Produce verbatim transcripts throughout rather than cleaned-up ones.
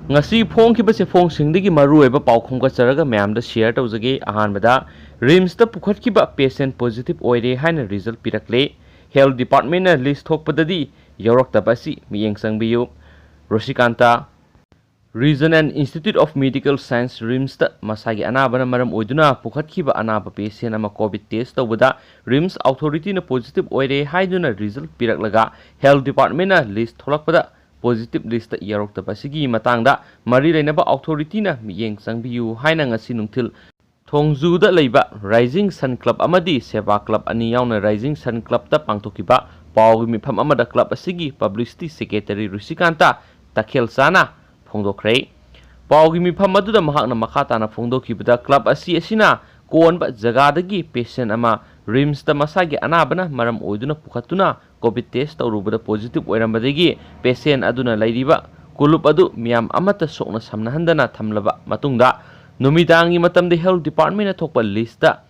ꯉꯁꯤ ꯐꯣꯡꯈꯤꯕ ꯆꯦꯐꯣꯡꯁꯤꯡꯗꯒꯤ ꯃꯔꯨꯑꯣꯏꯕ ꯄꯥꯎ ꯈꯣꯝꯒꯠꯆꯔꯒ ꯃꯌꯥꯝꯗ ꯁꯤꯌꯔ ꯇꯧꯖꯒꯦ꯫ ꯑꯍꯥꯟꯕꯗ, ꯔꯤꯝꯁꯇ ꯄꯨꯈꯠꯈꯤꯕ ꯄꯦꯁꯦꯟ ꯄꯣꯖꯤꯇꯤꯚ ꯑꯣꯏꯔꯦ ꯍꯥꯏꯅ ꯔꯤꯖꯜ ꯄꯤꯔꯛꯂꯦ꯫ ꯍꯦꯜꯊ ꯗꯤꯄꯥꯔꯠꯃꯦꯟꯅ ꯂꯤꯁ ꯊꯣꯛꯄꯗꯗꯤ ꯌꯥꯎꯔꯛꯇꯕ ꯑꯁꯤ ꯃꯤꯠꯌꯦꯡ ꯆꯪꯕꯤꯌꯨ꯫ Rosikanta, regional institute of medical science, ꯔꯤꯝꯁꯇ ꯃꯁꯥꯒꯤ ꯑꯅꯥꯕꯅ ꯃꯔꯝ ꯑꯣꯏꯗꯨꯅ ꯄꯨꯈꯠꯈꯤꯕ ꯑꯅꯥꯕ ꯄꯦꯁꯦꯟ ꯑꯃ ꯀꯣꯚꯤꯗ ꯇꯦꯁ ꯇꯧꯕꯗ ꯔꯤꯝꯁ ꯑꯣꯊꯣꯔꯤꯇꯤꯅ ꯄꯣꯖꯤꯇꯤꯚ ꯑꯣꯏꯔꯦ ꯍꯥꯏꯗꯨꯅ ꯔꯤꯖꯜ ꯄꯤꯔꯛꯂꯒ ꯍꯦꯜꯊ ꯗꯤꯄꯥꯔꯠꯃꯦꯟꯅ ꯂꯤꯁ ꯊꯣꯛꯂꯛꯄꯗ ꯄꯣꯖꯤꯇꯤꯚ ꯂꯤꯁꯇ ꯌꯥꯎꯔꯛꯇꯕ ꯑꯁꯤꯒꯤ ꯃꯇꯥꯡꯗ ꯃꯔꯤ ꯂꯩꯅꯕ ꯑꯣꯊꯣꯔꯤꯇꯤꯅ ꯃꯤꯠꯌꯦꯡ ꯆꯪꯕꯤꯌꯨ ꯍꯥꯏꯅ ꯉꯁꯤ ꯅꯨꯡꯊꯤꯜ ꯊꯣꯡꯖꯨꯗ ꯂꯩꯕ ꯔꯥꯏꯖꯤꯡ ꯁꯟ ꯀ꯭ꯂꯕ ꯑꯃꯗꯤ ꯁꯦꯕꯥ ꯀ꯭ꯂꯕ ꯑꯅꯤ ꯌꯥꯎꯅ ꯔꯥꯏꯖꯤꯡ ꯁꯟ ꯀ꯭ꯂꯕꯇ ꯄꯥꯡꯊꯣꯛꯈꯤꯕ ꯄꯥꯎꯒꯤ ꯃꯤꯐꯝ ꯑꯃꯗ ꯀ꯭ꯂꯕ ꯑꯁꯤꯒꯤ ꯄꯕ꯭ꯂꯤꯁꯤꯇꯤ ꯁꯦꯀ꯭ꯔꯦꯇꯔꯤ ꯔꯨꯁꯤꯀꯥꯟꯇ ꯇꯈꯦꯜꯆꯥꯅ ꯐꯣꯡꯗꯣꯛꯈ꯭ꯔꯦ꯫ ꯄꯥꯎꯒꯤ ꯃꯤꯐꯝ ꯑꯗꯨꯗ ꯃꯍꯥꯛꯅ ꯃꯈꯥ ꯇꯥꯅ ꯐꯣꯡꯗꯣꯛꯈꯤꯕꯗ, ꯀ꯭ꯂꯕ ꯑꯁꯤ ꯑꯁꯤꯅ ꯀꯣꯟꯕ ꯖꯒꯥꯗꯒꯤ ꯄꯦꯁꯦꯟ ꯑꯃ ꯔꯤꯝꯁꯇ ꯃꯁꯥꯒꯤ ꯑꯅꯥꯕꯅ ꯃꯔꯝ ꯑꯣꯏꯗꯨꯅ ꯄꯨꯈꯠꯇꯨꯅ ꯀꯣꯚꯤꯗ ꯇꯦꯁ ꯇꯧꯔꯨꯕꯗ ꯄꯣꯖꯤꯇꯤꯚ ꯑꯣꯏꯔꯝꯕꯗꯒꯤ ꯄꯦꯁꯦꯟ ꯑꯗꯨꯅ ꯂꯩꯔꯤꯕ ꯀꯣꯂꯨꯞ ꯑꯗꯨ ꯃꯤꯌꯥꯝ ꯑꯃꯠꯇ ꯁꯣꯛꯅ ꯁꯝꯅꯍꯟꯗꯅ ꯊꯝꯂꯕ ꯃꯇꯨꯡꯗ, ꯅꯨꯃꯤꯗꯥꯡꯒꯤ ꯃꯇꯝꯗ ꯍꯦꯜꯊ ꯗꯤꯄꯥꯔꯠꯃꯦꯟꯅ ꯊꯣꯛꯄ ꯂꯤꯁꯇ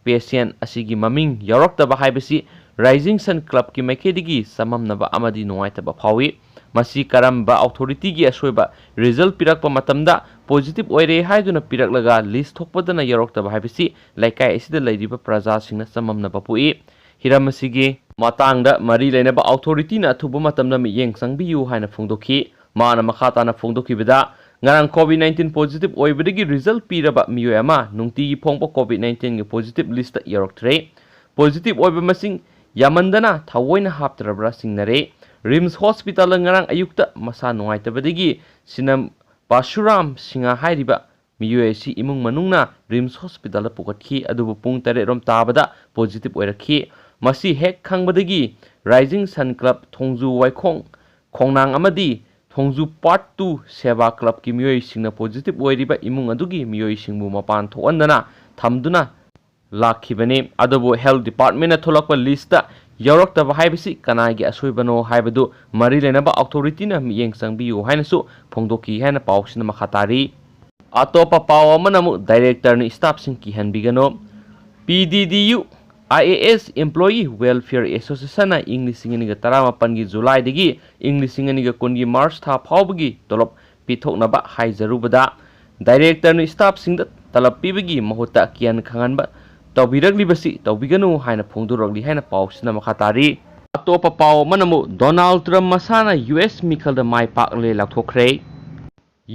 ꯄꯦꯁꯦꯟ ꯑꯁꯤꯒꯤ ꯃꯃꯤꯡ ꯌꯥꯎꯔꯛꯇꯕ ꯍꯥꯏꯕꯁꯤ ꯔꯥꯏꯖꯤꯡ ꯁꯟ ꯀ꯭ꯂꯕꯀꯤ ꯃꯥꯏꯀꯩꯗꯒꯤ ꯆꯃꯝꯅꯕ ꯑꯃꯗꯤ ꯅꯨꯡꯉꯥꯏꯇꯕ ꯐꯥꯎꯏ꯫ ꯃꯁꯤ ꯀꯔꯝꯕ ꯑꯣꯊꯣꯔꯤꯇꯤꯒꯤ ꯑꯁꯣꯏꯕ ꯔꯤꯖꯜ ꯄꯤꯔꯛꯄ ꯃꯇꯝꯗ ꯄꯣꯖꯤꯇꯤꯚ ꯑꯣꯏꯔꯦ ꯍꯥꯏꯗꯨꯅ ꯄꯤꯔꯛꯂꯒ ꯂꯤꯁ ꯊꯣꯛꯄꯗꯅ ꯌꯥꯎꯔꯛꯇꯕ ꯍꯥꯏꯕꯁꯤ ꯂꯩꯀꯥꯏ ꯑꯁꯤꯗ ꯂꯩꯔꯤꯕ ꯄ꯭ꯔꯖꯥꯁꯤꯡꯅ ꯆꯃꯝꯅꯕ ꯄꯣꯛꯏ꯫ ꯍꯤꯔꯝ ꯑꯁꯤꯒꯤ ꯃꯇꯥꯡꯗ ꯃꯔꯤ ꯂꯩꯅꯕ ꯑꯣꯊꯣꯔꯤꯇꯤꯅ ꯑꯊꯨꯕ ꯃꯇꯝꯗ ꯃꯤꯠꯌꯦꯡ ꯆꯪꯕꯤꯌꯨ ꯍꯥꯏꯅ ꯐꯣꯡꯗꯣꯛꯈꯤ꯫ ꯃꯥꯅ ꯃꯈꯥ ꯇꯥꯅ ꯐꯣꯡꯗꯣꯛꯈꯤꯕꯗ, ꯉꯔꯥꯡ ꯀꯣꯚꯤꯗ ꯅꯥꯏꯟꯇꯤꯟ ꯄꯣꯖꯤꯇꯤꯚ ꯑꯣꯏꯕꯗꯒꯤ ꯔꯤꯖꯜ ꯄꯤꯔꯕ ꯃꯤꯑꯣꯏ ꯑꯃ ꯅꯨꯡꯇꯤꯒꯤ ꯐꯣꯡꯕ ꯀꯣꯚꯤꯗ ꯅꯥꯏꯟꯇꯤꯟꯒꯤ ꯄꯣꯖꯤꯇꯤꯚ ꯂꯤꯁꯇ ꯌꯥꯎꯔꯛꯇ꯭ꯔꯦ꯫ ꯄꯣꯖꯤꯇꯤꯚ ꯑꯣꯏꯕ ꯃꯁꯤꯡ ꯌꯥꯝꯃꯟꯗꯅ ꯊꯑꯣꯏꯅ ꯍꯥꯞꯇ꯭ꯔꯕ꯭ꯔꯥ ꯆꯤꯡꯅꯔꯦ꯫ ꯔꯤꯝꯁ ꯍꯣꯁꯄꯤꯇꯥꯜꯗ ꯉꯔꯥꯡ ꯑꯌꯨꯛꯇ ꯃꯁꯥ ꯅꯨꯡꯉꯥꯏꯇꯕꯗꯒꯤ ꯁꯤꯅꯝ ꯄꯥꯁꯨꯔꯥꯝ ꯁꯤꯡꯍ ꯍꯥꯏꯔꯤꯕ ꯃꯤꯑꯣꯏ ꯑꯁꯤ ꯏꯃꯨꯡ ꯃꯅꯨꯡꯅ ꯔꯤꯝꯁ ꯍꯣꯁꯄꯤꯇꯥꯜꯗ ꯄꯨꯈꯠꯈꯤ, ꯑꯗꯨꯕꯨ ꯄꯨꯡ ꯇꯔꯦꯠ ꯔꯣꯝ ꯇꯥꯕꯗ ꯄꯣꯖꯤꯇꯤꯚ ꯑꯣꯏꯔꯛꯈꯤ꯫ ꯃꯁꯤ ꯍꯦꯛ ꯈꯪꯕꯗꯒꯤ ꯔꯥꯏꯖꯤꯡ ꯁꯟ ꯀ꯭ꯂꯕ ꯊꯣꯡꯖꯨ ꯋꯥꯏꯈꯣꯡ ꯈꯣꯡꯅꯥꯡ ꯑꯃꯗꯤ ꯊꯣꯡꯖꯨ ꯄꯥꯔꯠ ꯇꯨ ꯁꯦꯕꯥ ꯀ꯭ꯂꯕꯀꯤ ꯃꯤꯑꯣꯏꯁꯤꯡꯅ ꯄꯣꯖꯤꯇꯤꯚ ꯑꯣꯏꯔꯤꯕ ꯏꯃꯨꯡ ꯑꯗꯨꯒꯤ ꯃꯤꯑꯣꯏꯁꯤꯡꯕꯨ ꯃꯄꯥꯟ ꯊꯣꯛꯍꯟꯗꯅ ꯊꯝꯗꯨꯅ ꯂꯥꯛꯈꯤꯕꯅꯤ꯫ ꯑꯗꯨꯕꯨ ꯍꯦꯜꯊ ꯗꯤꯄꯥꯔꯠꯃꯦꯟꯅ ꯊꯣꯛꯂꯛꯄ ꯂꯤꯁꯇ ꯌꯥꯎꯔꯛꯇꯕ ꯍꯥꯏꯕꯁꯤ ꯀꯅꯥꯒꯤ ꯑꯁꯣꯏꯕꯅꯣ ꯍꯥꯏꯕꯗꯨ ꯃꯔꯤ ꯂꯩꯅꯕ ꯑꯣꯊꯣꯔꯤꯇꯤꯅ ꯃꯤꯠꯌꯦꯡ ꯆꯪꯕꯤꯌꯨ ꯍꯥꯏꯅꯁꯨ ꯐꯣꯡꯗꯣꯛꯈꯤ ꯍꯥꯏꯅ ꯄꯥꯎꯁꯤꯅ ꯃꯈꯥ ꯇꯥꯔꯤ꯫ ꯑꯇꯣꯞꯄ ꯄꯥꯎ ꯑꯃꯅ ꯑꯃꯨꯛ ꯗꯥꯏꯔꯦꯛꯇꯔꯅ ꯁ꯭ꯇꯥꯐꯁꯤꯡ ꯀꯤꯍꯟꯕꯤꯒꯅꯨ꯫ P D D U I A S employee welfare ꯑꯦꯁꯣꯁꯤꯌꯦꯁꯟꯅ ꯏꯪ ꯂꯤꯁꯤꯡ ꯑꯅꯤꯒ ꯇꯔꯥꯃꯥꯄꯟꯒꯤ ꯖꯨꯂꯥꯏꯗꯒꯤ ꯏꯪ ꯂꯤꯁꯤꯡ ꯑꯅꯤꯒ ꯀꯨꯟꯒꯤ ꯃꯥꯔꯆ ꯊꯥ ꯐꯥꯎꯕꯒꯤ ꯇꯣꯂꯣꯞ ꯄꯤꯊꯣꯛꯅꯕ ꯍꯥꯏꯖꯔꯨꯕꯗ, ꯗꯥꯏꯔꯦꯛꯇꯔꯅ ꯁ꯭ꯇꯥꯐꯁꯤꯡꯗ ꯇꯂꯕ ꯄꯤꯕꯒꯤ ꯃꯍꯨꯠꯇ ꯀꯤꯍꯟ ꯈꯪꯍꯟꯕ ꯇꯧꯕꯤꯔꯛꯂꯤꯕꯁꯤ ꯇꯧꯕꯤꯒꯅꯨ ꯍꯥꯏꯅ ꯐꯣꯡꯗꯣꯔꯛꯂꯤ ꯍꯥꯏꯅ ꯄꯥꯎꯁꯤꯅ ꯃꯈꯥ ꯇꯥꯔꯤ꯫ ꯑꯇꯣꯞꯄ ꯄꯥꯎ ꯑꯃꯅ ꯑꯃꯨꯛ ꯗꯣꯅꯥꯜꯗ ꯇ꯭ꯔꯝꯞ ꯃꯁꯥꯅ ꯌꯨ ꯑꯦꯁ ꯃꯤꯈꯜꯗ ꯃꯥꯏ ꯄꯥꯛꯂꯦ ꯂꯥꯎꯊꯣꯛꯈ꯭ꯔꯦ꯫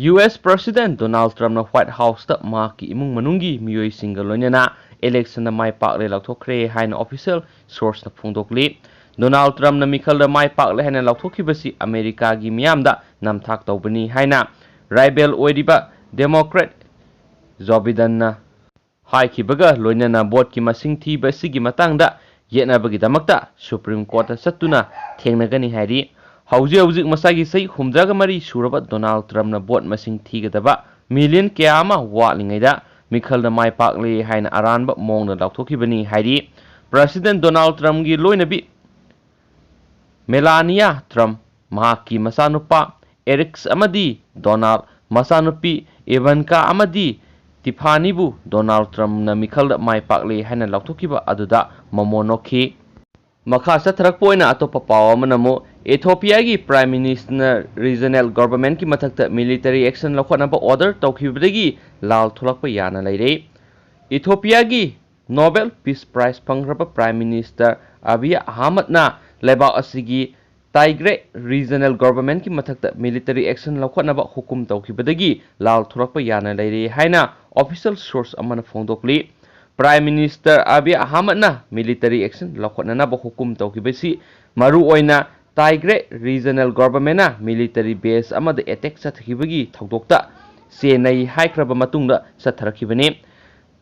ꯌꯨ ꯑꯦꯁ ꯄ꯭ꯔꯦꯁꯤꯗꯦꯟꯠ ꯗꯣꯅꯥꯜꯗ ꯇ꯭ꯔꯝꯞꯅ ꯋꯥꯏꯠ ꯍꯥꯎꯁꯇ ꯃꯍꯥꯛꯀꯤ ꯏꯃꯨꯡ ꯃꯅꯨꯡꯒꯤ ꯃꯤꯑꯣꯏꯁꯤꯡꯒ ꯂꯣꯏꯅꯅ ꯏꯂꯦꯛꯁꯟꯗ ꯃꯥꯏ ꯄꯥꯛꯂꯦ ꯂꯥꯎꯊꯣꯛꯈ꯭ꯔꯦ ꯍꯥꯏꯅ ꯑꯣꯐꯤꯁꯤꯌꯦꯜ ꯁꯣꯔꯁꯅ ꯐꯣꯡꯗꯣꯛꯂꯤ꯫ ꯗꯣꯅꯥꯜꯗ ꯇ꯭ꯔꯝꯞꯅ ꯃꯤꯈꯜꯗ ꯃꯥꯏ ꯄꯥꯛꯂꯦ ꯍꯥꯏꯅ ꯂꯥꯎꯊꯣꯛꯈꯤꯕꯁꯤ ꯑꯃꯦꯔꯤꯀꯥꯒꯤ ꯃꯤꯌꯥꯝꯗ ꯅꯝꯊꯥꯛ ꯇꯧꯕꯅꯤ ꯍꯥꯏꯅ ꯔꯥꯏꯕꯦꯜ ꯑꯣꯏꯔꯤꯕ ꯗꯦꯃꯣꯀ꯭ꯔꯦꯠ ꯖꯣ ꯕꯤꯗꯟꯅ ꯍꯥꯏꯈꯤꯕꯒ ꯂꯣꯏꯅꯅ ꯚꯣꯠꯀꯤ ꯃꯁꯤꯡ ꯊꯤꯕ ꯑꯁꯤꯒꯤ ꯃꯇꯥꯡꯗ ꯌꯦꯠꯅꯕꯒꯤꯗꯃꯛꯇ ꯁꯨꯄ꯭ꯔꯤꯝ ꯀꯣꯔꯠꯇ ꯆꯠꯇꯨꯅ ꯊꯦꯡꯅꯒꯅꯤ ꯍꯥꯏꯔꯤ꯫ ꯍꯧꯖꯤꯛ ꯍꯧꯖꯤꯛ ꯃꯁꯥꯒꯤ ꯆꯍꯤ ꯍꯨꯝꯗ꯭ꯔꯥꯒ ꯃꯔꯤ ꯁꯨꯔꯕ ꯗꯣꯅꯥꯜꯗ ꯇ꯭ꯔꯝꯞꯅ ꯚꯣꯠ ꯃꯁꯤꯡ ꯊꯤꯒꯗꯕ ꯃꯤꯂꯤꯌꯟ ꯀꯌꯥ ꯑꯃ ꯋꯥꯠꯂꯤꯉꯩꯗ ꯃꯤꯈꯜꯗ ꯃꯥꯏ ꯄꯥꯛꯂꯦ ꯍꯥꯏꯅ ꯑꯔꯥꯟꯕ ꯃꯑꯣꯡꯗ ꯂꯥꯎꯊꯣꯛꯈꯤꯕꯅꯤ ꯍꯥꯏꯔꯤ꯫ ꯄ꯭ꯔꯦꯁꯤꯗꯦꯟꯠ ꯗꯣꯅꯥꯜꯗ ꯇ꯭ꯔꯝꯞꯀꯤ ꯂꯣꯏꯅꯕꯤ ꯃꯦꯂꯥꯅꯤꯌꯥ ꯇ꯭ꯔꯝꯞ, ꯃꯍꯥꯛꯀꯤ ꯃꯆꯥꯅꯨꯄꯥ ꯑꯦꯔꯤꯛꯁ ꯑꯃꯗꯤ ꯗꯣꯅꯥꯜꯗ, ꯃꯆꯥꯅꯨꯄꯤ ꯏꯚꯥꯟꯀꯥ ꯑꯃꯗꯤ ꯇꯤꯐꯥꯅꯤꯕꯨ ꯗꯣꯅꯥꯜꯗ ꯇ꯭ꯔꯝꯞꯅ ꯃꯤꯈꯜꯗ ꯃꯥꯏ ꯄꯥꯛꯂꯦ ꯍꯥꯏꯅ ꯂꯥꯎꯊꯣꯛꯈꯤꯕ ꯑꯗꯨꯗ ꯃꯃꯣꯟ ꯅꯣꯛꯈꯤ꯫ ꯃꯈꯥ ꯆꯠꯊꯔꯛꯄ ꯑꯣꯏꯅ ꯑꯇꯣꯞꯄ ꯄꯥꯎ ꯑꯃꯅ ꯑꯃꯨꯛ ꯏꯊꯣꯄꯤꯌꯥꯒꯤ ꯄ꯭ꯔꯥꯏꯝ ꯃꯤꯅꯤꯁꯇꯔꯅ ꯔꯤꯖꯅꯦꯜ ꯒꯣꯚꯔꯟꯃꯦꯟꯠꯀꯤ ꯃꯊꯛꯇ ꯃꯤꯂꯤꯇꯔꯤ ꯑꯦꯛꯁꯟ ꯂꯧꯈꯠꯅꯕ ꯑꯣꯔꯗꯔ ꯇꯧꯈꯤꯕꯗꯒꯤ ꯂꯥꯜ ꯊꯣꯛꯂꯛꯄ ꯌꯥꯅ ꯂꯩꯔꯦ꯫ ꯏꯊꯣꯄꯤꯌꯥꯒꯤ ꯅꯣꯕꯦꯜ ꯄꯤꯁ ꯄ꯭ꯔꯥꯏꯖ ꯐꯪꯈ꯭ꯔꯕ ꯄ꯭ꯔꯥꯏꯝ ꯃꯤꯅꯤꯁꯇꯔ ꯑꯕꯤꯌ ꯑꯍꯃꯗꯅ ꯂꯩꯕꯥꯛ ꯑꯁꯤꯒꯤ ꯇꯥꯏꯒ꯭ꯔꯦ ꯔꯤꯖꯅꯦꯜ ꯒꯣꯚꯔꯟꯃꯦꯟꯠꯀꯤ ꯃꯊꯛꯇ ꯃꯤꯂꯤꯇꯔꯤ ꯑꯦꯛꯁꯟ ꯂꯧꯈꯠꯅꯕ ꯍꯨꯀꯨꯝ ꯇꯧꯈꯤꯕꯗꯒꯤ ꯂꯥꯜ ꯊꯣꯛꯂꯛꯄ ꯌꯥꯅ ꯂꯩꯔꯦ ꯍꯥꯏꯅ ꯑꯣꯐꯤꯁꯤꯌꯦꯜ ꯁꯣꯔꯁ ꯑꯃꯅ ꯐꯣꯡꯗꯣꯛꯂꯤ꯫ Prime minister Abiy ꯑꯍꯃꯗꯅ military action ꯂꯧꯈꯠꯅꯅꯕ ꯍꯨꯀꯨꯝ ꯇꯧꯈꯤꯕꯁꯤ ꯃꯔꯨꯑꯣꯏꯅ ꯇꯥꯏꯒ꯭ꯔꯦ ꯔꯤꯖꯅꯦꯜ ꯒꯣꯚꯔꯟꯃꯦꯟꯠꯅ ꯃꯤꯂꯤꯇꯔꯤ ꯕꯦꯖ ꯑꯃꯗ ꯑꯦꯇꯦꯛ ꯆꯠꯊꯈꯤꯕꯒꯤ ꯊꯧꯗꯣꯛꯇ ꯆꯦꯟꯅꯩ ꯍꯥꯏꯈ꯭ꯔꯕ ꯃꯇꯨꯡꯗ ꯆꯠꯊꯔꯛꯈꯤꯕꯅꯤ꯫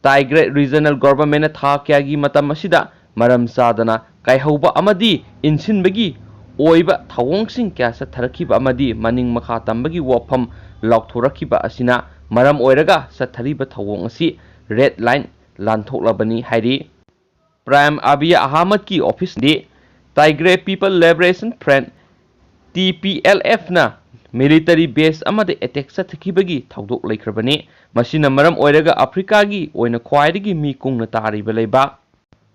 ꯇꯥꯏꯒ꯭ꯔꯦ ꯔꯤꯖꯅꯦꯜ ꯒꯣꯚꯔꯟꯃꯦꯟꯠꯅ ꯊꯥ ꯀꯌꯥꯒꯤ ꯃꯇꯝ ꯑꯁꯤꯗ ꯃꯔꯝ ꯆꯥꯗꯅ ꯀꯥꯏꯍꯧꯕ ꯑꯃꯗꯤ ꯏꯟꯁꯤꯟꯕꯒꯤ ꯑꯣꯏꯕ ꯊꯧꯑꯣꯡꯁꯤꯡ ꯀꯌꯥ ꯆꯠꯊꯔꯛꯈꯤꯕ ꯑꯃꯗꯤ ꯃꯅꯤꯡ ꯃꯈꯥ ꯇꯝꯕꯒꯤ ꯋꯥꯐꯝ ꯂꯥꯎꯊꯣꯔꯛꯈꯤꯕ ꯑꯁꯤꯅ ꯃꯔꯝ ꯑꯣꯏꯔꯒ ꯆꯠꯊꯔꯤꯕ ꯊꯧꯑꯣꯡ ꯑꯁꯤ ꯔꯦꯗ ꯂꯥꯏꯟ ꯂꯥꯟꯊꯣꯛꯂꯕꯅꯤ ꯍꯥꯏꯔꯤ꯫ ꯄ꯭ꯔꯥꯏꯝ ꯑꯕꯤꯌ ꯑꯍꯃꯗꯀꯤ ꯑꯣꯐꯤꯁꯗꯤ Tigray people liberation front, T P L ꯑꯦꯐꯅ ꯃꯤꯂꯤꯇꯔꯤ ꯕꯦꯖ ꯑꯃꯗ ꯑꯦꯇꯦꯛ ꯆꯠꯊꯈꯤꯕꯒꯤ ꯊꯧꯗꯣꯛ ꯂꯩꯈ꯭ꯔꯕꯅꯤ꯫ ꯃꯁꯤꯅ ꯃꯔꯝ ꯑꯣꯏꯔꯒ ꯑꯐ꯭ꯔꯤꯀꯥꯒꯤ ꯑꯣꯏꯅ ꯈ꯭ꯋꯥꯏꯗꯒꯤ ꯃꯤ ꯀꯨꯡꯅ ꯇꯥꯔꯤꯕ ꯂꯩꯕꯥꯛ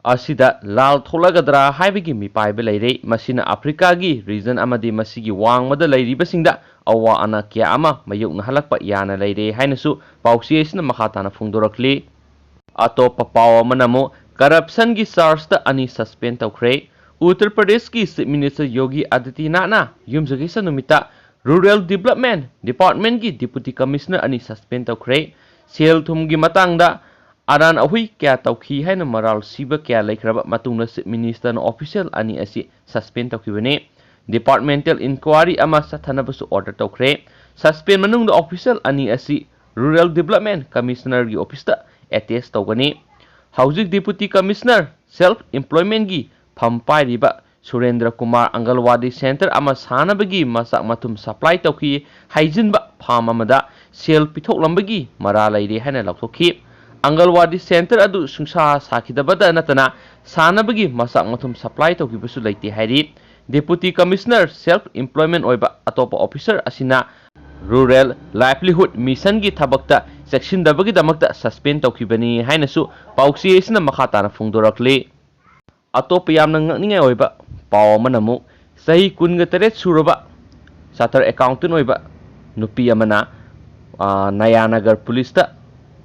ꯑꯁꯤꯗ ꯂꯥꯜ ꯊꯣꯛꯂꯒꯗ꯭ꯔꯥ ꯍꯥꯏꯕꯒꯤ ꯃꯤꯄꯥꯏꯕ ꯂꯩꯔꯦ꯫ ꯃꯁꯤꯅ ꯑꯐ꯭ꯔꯤꯀꯥꯒꯤ ꯔꯤꯖꯟ ꯑꯃꯗꯤ ꯃꯁꯤꯒꯤ ꯋꯥꯡꯃꯗ ꯂꯩꯔꯤꯕꯁꯤꯡꯗ ꯑꯋꯥ ꯑꯅꯥ ꯀꯌꯥ ꯑꯃ ꯃꯥꯌꯣꯛꯅꯍꯜꯂꯛꯄ ꯌꯥꯅ ꯂꯩꯔꯦ ꯍꯥꯏꯅꯁꯨ ꯄꯥꯎꯆꯦ ꯑꯁꯤꯅ ꯃꯈꯥ ꯇꯥꯅ ꯐꯣꯡꯗꯣꯔꯛꯂꯤ꯫ ꯑꯇꯣꯞꯄ ꯄꯥꯎ ꯑꯃꯅ ꯑꯃꯨꯛ ꯀꯔꯞꯁꯟꯒꯤ ꯆꯥꯔꯖꯇ ꯑꯅꯤ ꯁꯁꯄꯦꯟ ꯇꯧꯈ꯭ꯔꯦ꯫ ꯎꯠꯇꯔ ꯄ꯭ꯔꯗꯦꯁꯀꯤ ꯆꯤꯐ ꯃꯤꯅꯤꯁꯇꯔ ꯌꯣꯒꯤ ꯑꯥꯗꯤꯇꯤꯅꯥꯊꯅ ꯌꯨꯝꯁꯀꯩꯁ ꯅꯨꯃꯤꯠꯇ ꯔꯨꯔꯦꯜ ꯗꯤꯕꯂꯞꯃꯦꯟ ꯗꯤꯄꯥꯔꯠꯃꯦꯟꯒꯤ ꯗꯤꯄꯨꯇꯤ ꯀꯃꯤꯁꯅꯔ ꯑꯅꯤ ꯁꯁꯄꯦꯟ ꯇꯧꯈ꯭ꯔꯦ꯫ ꯁꯦꯜ ꯊꯨꯝꯒꯤ ꯃꯇꯥꯡꯗ ꯑꯔꯥꯟ ꯑꯍꯨꯏ ꯀꯌꯥ ꯇꯧꯈꯤ ꯍꯥꯏꯅ ꯃꯔꯥꯜ ꯁꯤꯕ ꯀꯌꯥ ꯂꯩꯈ꯭ꯔꯕ ꯃꯇꯨꯡꯗ ꯆꯤꯐ ꯃꯤꯅꯤꯁꯇꯔꯅ ꯑꯣꯐꯤꯁꯤꯌꯦꯜ ꯑꯅꯤ ꯑꯁꯤ ꯁꯁꯄꯦꯟ ꯇꯧꯈꯤꯕꯅꯤ꯫ ꯗꯤꯄꯥꯔꯠꯃꯦꯟꯇꯦꯜ ꯏꯟꯀ꯭ꯋꯥꯔꯤ ꯑꯃ ꯆꯠꯊꯅꯕꯁꯨ ꯑꯣꯔꯗꯔ ꯇꯧꯈ꯭ꯔꯦ꯫ ꯁꯁꯄꯦꯟ ꯃꯅꯨꯡꯗ ꯑꯣꯐꯤꯁꯤꯌꯦꯜ ꯑꯅꯤ ꯑꯁꯤ ꯔꯨꯔꯦꯜ ꯗꯤꯕꯂꯞꯃꯦꯟ ꯀꯃꯤꯁꯅꯔꯒꯤ ꯑꯣꯐꯤꯁꯇ ꯑꯦꯇꯦꯁ ꯇꯧꯒꯅꯤ꯫ ꯍꯧꯖꯤꯛ ꯗꯤꯄꯨꯇꯤ ꯀꯃꯤꯁꯅꯔ ꯁꯦꯜꯐ ꯏꯝꯄ꯭ꯂꯣꯏꯃꯦꯟꯒꯤ ꯐꯝ ꯄꯥꯏꯔꯤꯕ ꯁꯨꯔꯦꯟꯗ꯭ꯔ ꯀꯨꯃꯥꯔ ꯑꯪꯒꯜꯋꯥꯗꯤ ꯁꯦꯟꯇꯔ ꯑꯃ ꯁꯥꯅꯕꯒꯤ ꯃꯆꯥꯛ ꯃꯊꯨꯝ ꯁꯄ꯭ꯂꯥꯏ ꯇꯧꯈꯤ ꯍꯥꯏꯖꯤꯟꯕ ꯐꯥꯝ ꯑꯃꯗ ꯁꯦꯜ ꯄꯤꯊꯣꯛꯂꯝꯕꯒꯤ ꯃꯔꯥ ꯂꯩꯔꯦ ꯍꯥꯏꯅ ꯂꯥꯎꯊꯣꯛꯈꯤ꯫ ꯑꯪꯒꯜꯋꯥꯗꯤ ꯁꯦꯟꯇꯔ ꯑꯗꯨ ꯁꯨꯡꯁꯥ ꯁꯥꯈꯤꯗꯕꯗ ꯅꯠꯇꯅ ꯁꯥꯅꯕꯒꯤ ꯃꯆꯥꯛ ꯃꯊꯨꯝ ꯁꯄ꯭ꯂꯥꯏ ꯇꯧꯈꯤꯕꯁꯨ ꯂꯩꯇꯦ ꯍꯥꯏꯔꯤ꯫ ꯗꯤꯄꯨꯇꯤ ꯀꯃꯤꯁꯅꯔ ꯁꯦꯜꯐ ꯏꯝꯄ꯭ꯂꯣꯏꯃꯦꯟ ꯑꯣꯏꯕ ꯑꯇꯣꯞꯄ ꯑꯣꯐꯤꯁꯔ ꯑꯁꯤꯅ ꯔꯨꯔꯦꯜ ꯂꯥꯏꯚꯂꯤꯍꯨꯗ ꯃꯤꯁꯟꯒꯤ ꯊꯕꯛꯇ ꯆꯦꯛꯁꯤꯟꯗꯕꯒꯤꯗꯃꯛꯇ ꯁꯁꯄꯦꯟ ꯇꯧꯈꯤꯕꯅꯤ ꯍꯥꯏꯅꯁꯨ ꯄꯥꯎꯆꯦ ꯑꯁꯤꯅ ꯃꯈꯥ ꯇꯥꯅ ꯐꯣꯡꯗꯣꯔꯛꯂꯤ꯫ ꯑꯇꯣꯞꯄ ꯌꯥꯝꯅ ꯉꯛꯅꯤꯡꯉꯥꯏ ꯑꯣꯏꯕ ꯄꯥꯎ ꯑꯃꯅ ꯑꯃꯨꯛ ꯆꯍꯤ ꯀꯨꯟꯒ ꯇꯔꯦꯠ ꯁꯨꯔꯕ ꯆꯥꯔꯇꯔ ꯑꯦꯀꯥꯎꯟꯇꯦꯟ ꯑꯣꯏꯕ ꯅꯨꯄꯤ ꯑꯃꯅ, ꯑ, ꯅꯌꯥꯅꯒꯔ ꯄꯨꯂꯤꯁꯇ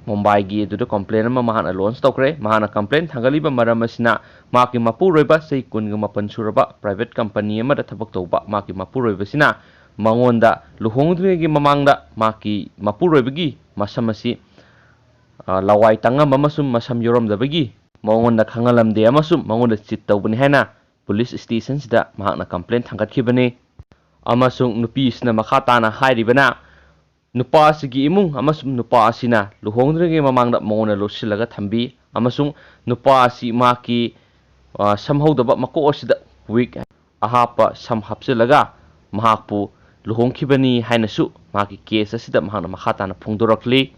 ꯃꯨꯝꯕꯥꯏꯒꯤ ꯑꯗꯨꯗ ꯀꯝꯄ꯭ꯂꯦꯟ ꯑꯃ ꯃꯍꯥꯛꯅ ꯂꯣꯟꯆ ꯇꯧꯈ꯭ꯔꯦ꯫ ꯃꯍꯥꯛꯅ ꯀꯝꯄ꯭ꯂꯦꯟ ꯊꯥꯡꯒꯠꯂꯤꯕ ꯃꯔꯝ ꯑꯁꯤꯅ ꯃꯍꯥꯛꯀꯤ ꯃꯄꯨꯔꯣꯏꯕ ꯆꯍꯤ ꯀꯨꯟꯒ ꯃꯥꯄꯟ ꯁꯨꯔꯕ ꯄ꯭ꯔꯥꯏꯚꯦꯠ ꯀꯝꯄꯅꯤ ꯑꯃꯗ ꯊꯕꯛ ꯇꯧꯕ ꯃꯍꯥꯛꯀꯤ ꯃꯄꯨꯔꯣꯏꯕꯁꯤꯅ ꯃꯉꯣꯟꯗ ꯂꯨꯍꯣꯡꯗ꯭ꯔꯤꯉꯩꯒꯤ ꯃꯃꯥꯡꯗ ꯃꯍꯥꯛꯀꯤ ꯃꯄꯨꯔꯣꯏꯕꯒꯤ ꯃꯁꯝ ꯑꯁꯤ, ꯑ, ꯂꯋꯥꯏ ꯇꯥꯡꯉꯝꯕ ꯑꯃꯁꯨꯡ ꯃꯁꯝ ꯌꯥꯎꯔꯝꯗꯕꯒꯤ ꯃꯉꯣꯟꯗ ꯈꯪꯍꯜꯂꯝꯗꯦ ꯑꯃꯁꯨꯡ ꯃꯉꯣꯟꯗ ꯆꯤꯠ ꯇꯧꯕꯅꯤ ꯍꯥꯏꯅ ꯄꯨꯂꯤꯁ ꯁ꯭ꯇꯦꯁꯟꯁꯤꯗ ꯃꯍꯥꯛꯅ ꯀꯝꯄ꯭ꯂꯦꯟ ꯊꯥꯡꯒꯠꯈꯤꯕꯅꯤ꯫ ꯑꯃꯁꯨꯡ ꯅꯨꯄꯤꯁꯤꯅ ꯃꯈꯥ ꯇꯥꯅ ꯍꯥꯏꯔꯤꯕꯅ, ꯅꯨꯄꯥ ꯑꯁꯤꯒꯤ ꯏꯃꯨꯡ ꯑꯃꯁꯨꯡ ꯅꯨꯄꯥ ꯑꯁꯤꯅ ꯂꯨꯍꯣꯡꯗ꯭ꯔꯤꯉꯩ ꯃꯃꯥꯡꯗ ꯃꯉꯣꯟꯗ ꯂꯣꯠꯁꯤꯜꯂꯒ ꯊꯝꯕꯤ ꯑꯃꯁꯨꯡ ꯅꯨꯄꯥ ꯑꯁꯤ ꯃꯍꯥꯛꯀꯤ, ꯑ, ꯁꯝꯍꯧꯗꯕ ꯃꯀꯣꯛ ꯑꯁꯤꯗ ꯋꯤꯛ ꯑꯍꯥꯞꯄ ꯁꯝ ꯍꯥꯞꯆꯤꯜꯂꯒ ꯃꯍꯥꯛꯄꯨ ꯂꯨꯍꯣꯡꯈꯤꯕꯅꯤ ꯍꯥꯏꯅꯁꯨ ꯃꯍꯥꯛꯀꯤ ꯀꯦꯁ ꯑꯁꯤꯗ ꯃꯍꯥꯛꯅ ꯃꯈꯥ ꯇꯥꯅ ꯐꯣꯡꯗꯣꯔꯛꯂꯤ꯫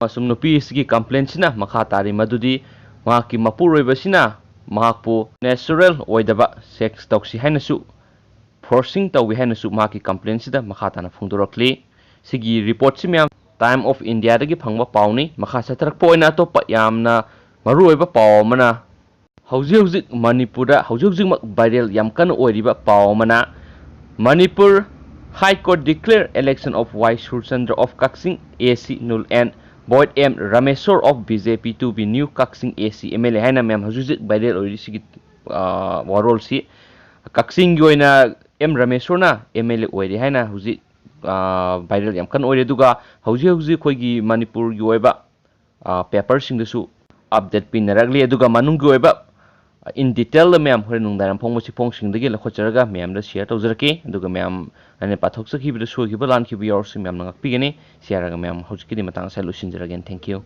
ꯑꯃꯁꯨꯡ ꯅꯨꯄꯤ ꯑꯁꯤꯒꯤ ꯀꯝꯄ꯭ꯂꯦꯟꯁꯤꯅ ꯃꯈꯥ ꯇꯥꯔꯤ ꯃꯗꯨꯗꯤ ꯃꯍꯥꯛꯀꯤ ꯃꯄꯨꯔꯣꯏꯕꯁꯤꯅ ꯃꯍꯥꯛꯄꯨ ꯅꯦꯆꯔꯦꯜ ꯑꯣꯏꯗꯕ ꯁꯦꯛꯁ ꯇꯧꯁꯤ ꯍꯥꯏꯅꯁꯨ ꯐꯣꯔꯁꯤꯡ ꯇꯧꯏ ꯍꯥꯏꯅꯁꯨ ꯃꯍꯥꯛꯀꯤ ꯀꯝꯄ꯭ꯂꯦꯟꯁꯤꯗ ꯃꯈꯥ ꯇꯥꯅ ꯐꯣꯡꯗꯣꯔꯛꯂꯤ꯫ ꯁꯤꯒꯤ ꯔꯤꯄꯣꯔꯠꯁꯤ ꯃꯌꯥꯝ ꯇꯥꯏꯝ ꯑꯣꯐ ꯏꯟꯗꯤꯌꯥꯗꯒꯤ ꯐꯪꯕ ꯄꯥꯎꯅꯤ꯫ ꯃꯈꯥ ꯆꯠꯊꯔꯛꯄ ꯑꯣꯏꯅ ꯑꯇꯣꯞꯄ ꯌꯥꯝꯅ ꯃꯔꯨꯑꯣꯏꯕ ꯄꯥꯎ ꯑꯃꯅ ꯍꯧꯖꯤꯛ ꯍꯧꯖꯤꯛ ꯃꯅꯤꯄꯨꯔꯗ ꯍꯧꯖꯤꯛ ꯍꯧꯖꯤꯛꯃꯛ viral ꯌꯥꯝ ꯀꯟꯅ ꯑꯣꯏꯔꯤꯕ ꯄꯥꯎ ꯑꯃꯅ, Manipur High Court declare election of Y Surchandra of Kakching A C null and void, M Rameshwar of B J P to be new Kakching A C M L A ꯍꯥꯏꯅ ꯃꯌꯥꯝ ꯍꯧꯖꯤꯛ ꯍꯧꯖꯤꯛ viral ꯑꯣꯏꯔꯤꯁꯤꯒꯤ, ꯑ, ꯋꯥꯔꯣꯜꯁꯤ꯫ ꯀꯛꯆꯤꯡꯒꯤ ꯑꯣꯏꯅ M ꯔꯥꯃꯦꯁꯣꯔꯅ M L A ꯑꯣꯏꯔꯦ ꯍꯥꯏꯅ ꯍꯧꯖꯤꯛ, ꯑ, viral ꯌꯥꯝ ꯀꯟꯅ ꯑꯣꯏꯔꯦ꯫ ꯑꯗꯨꯒ ꯍꯧꯖꯤꯛ ꯍꯧꯖꯤꯛ ꯑꯩꯈꯣꯏꯒꯤ ꯃꯅꯤꯄꯨꯔꯒꯤ ꯑꯣꯏꯕ, ꯑ, paperꯁꯤꯡꯗꯁꯨ update ꯄꯤꯅꯔꯛꯂꯤ꯫ ꯑꯗꯨꯒ ꯃꯅꯨꯡꯒꯤ ꯑꯣꯏꯕ, ꯑ, in detailꯗ ꯃꯌꯥꯝ ꯍꯣꯔꯦꯟ ꯅꯨꯡꯗꯥꯡ ꯐꯣꯡꯕ ꯆꯦꯐꯣꯡꯁꯤꯡꯗꯒꯤ ꯂꯧꯈꯠꯆꯔꯒ ꯃꯌꯥꯝꯗ share ꯇꯧꯖꯔꯛꯀꯦ꯫ ꯑꯗꯨꯒ ꯃꯌꯥꯝ ꯑꯩꯅ ꯄꯥꯊꯣꯛꯆꯈꯤꯕꯗ ꯁꯣꯏꯈꯤꯕ ꯂꯥꯟꯈꯤꯕ ꯌꯥꯎꯔꯁꯨ ꯃꯌꯥꯝꯅ ꯉꯥꯛꯄꯤꯒꯅꯤ꯫ ꯁꯤ ꯍꯥꯏꯔꯒ ꯃꯌꯥꯝ ꯍꯧꯖꯤꯛꯀꯤꯗꯤ ꯃꯇꯥꯡ ꯑꯁꯤꯗ ꯂꯣꯏꯁꯤꯟꯖꯔꯒꯦ꯫ Thank you꯫